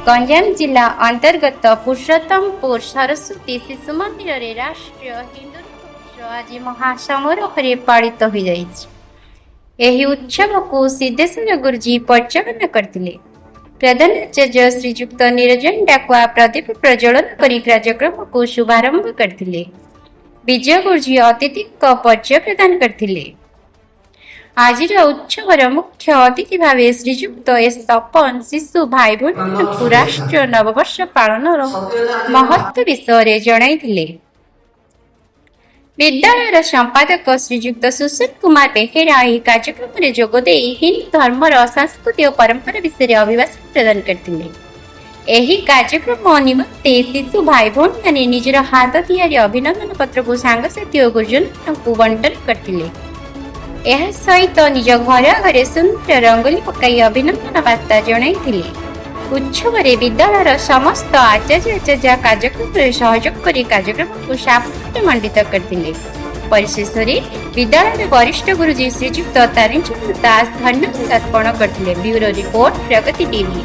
ଗଞ୍ଜାମ ଜିଲ୍ଲା ଅନ୍ତର୍ଗତ ପୁରୁଷୋତ୍ତମପୁର ସରସ୍ୱତୀ ଶିଶୁ ମନ୍ଦିରରେ ରାଷ୍ଟ୍ରୀୟ ହିନ୍ଦୁ ଉତ୍ସବ ଆଜି ମହାସମାରୋହରେ ପାଳିତ ହୋଇଯାଇଛି। ଏହି ଉତ୍ସବକୁ ସିଦ୍ଧେଶ୍ୱର ଗୁରୁଜୀ ପରିଚାଳନା କରିଥିଲେ। ପ୍ରଧାନ ଆଚାର୍ଯ୍ୟ ଶ୍ରୀଯୁକ୍ତ ନିରଞ୍ଜନ ଡାକୁଆ ପ୍ରଦୀପ ପ୍ରଜ୍ୱଳନ କରି କାର୍ଯ୍ୟକ୍ରମକୁ ଶୁଭାରମ୍ଭ କରିଥିଲେ। ବିଜୟ ଗୁରୁଜୀ ଅତିଥିଙ୍କ ପରିଚୟ ପ୍ରଦାନ କରିଥିଲେ। ଆଜିର ଉତ୍ସବର ମୁଖ୍ୟ ଅତିଥି ଭାବେ ଶ୍ରୀଯୁକ୍ତ ଏସ୍ ତପନ ଶିଶୁ ଭାଇ ଭଉଣୀମାନଙ୍କୁ ରାଷ୍ଟ୍ରୀୟ ନବବର୍ଷ ପାଳନର ମହତ୍ଵ ବିଷୟରେ ଜଣାଇଥିଲେ। ବିଦ୍ୟାଳୟର ସମ୍ପାଦକ ଶ୍ରୀଯୁକ୍ତ ସୁଶୀଲ କୁମାର ବେହେରା ଏହି କାର୍ଯ୍ୟକ୍ରମରେ ଯୋଗଦେଇ ହିନ୍ଦୁ ଧର୍ମର ସଂସ୍କୃତି ଓ ପରମ୍ପରା ବିଷୟରେ ଅଭିଭାଷଣ ପ୍ରଦାନ କରିଥିଲେ। ଏହି କାର୍ଯ୍ୟକ୍ରମ ନିମନ୍ତେ ଶିଶୁ ଭାଇ ଭଉଣୀମାନେ ନିଜର ହାତ ତିଆରି ଅଭିନନ୍ଦନ ପତ୍ରକୁ ସାଙ୍ଗସାଥି ଓ ଗୁରୁଜନମାନଙ୍କୁ ବଣ୍ଟନ କରିଥିଲେ। ଏହା ସହିତ ନିଜ ଘର ଆଗରେ ସୁନ୍ଦର ରଙ୍ଗୋଲି ପକାଇ ଅଭିନନ୍ଦନ ବାର୍ତ୍ତା ଜଣାଇଥିଲେ। ଉତ୍ସବରେ ବିଦ୍ୟାଳୟର ସମସ୍ତ ଆଚାର୍ଯ୍ୟ ଆଚାର୍ଯ୍ୟା କାର୍ଯ୍ୟକ୍ରମରେ ସହଯୋଗ କରି କାର୍ଯ୍ୟକ୍ରମକୁ ସାଫଲ୍ୟମଣ୍ଡିତ କରିଥିଲେ। ପରିଶେଷରେ ବିଦ୍ୟାଳୟର ବରିଷ୍ଠ ଗୁରୁଜୀ ଶ୍ରୀଯୁକ୍ତ ତାରିଣୀଚରଣ ଦାସ ଧନ୍ୟବାଦ ଅର୍ପଣ କରିଥିଲେ। ବ୍ୟୁରୋ ରିପୋର୍ଟ, ପ୍ରଗତି ଟିଭି।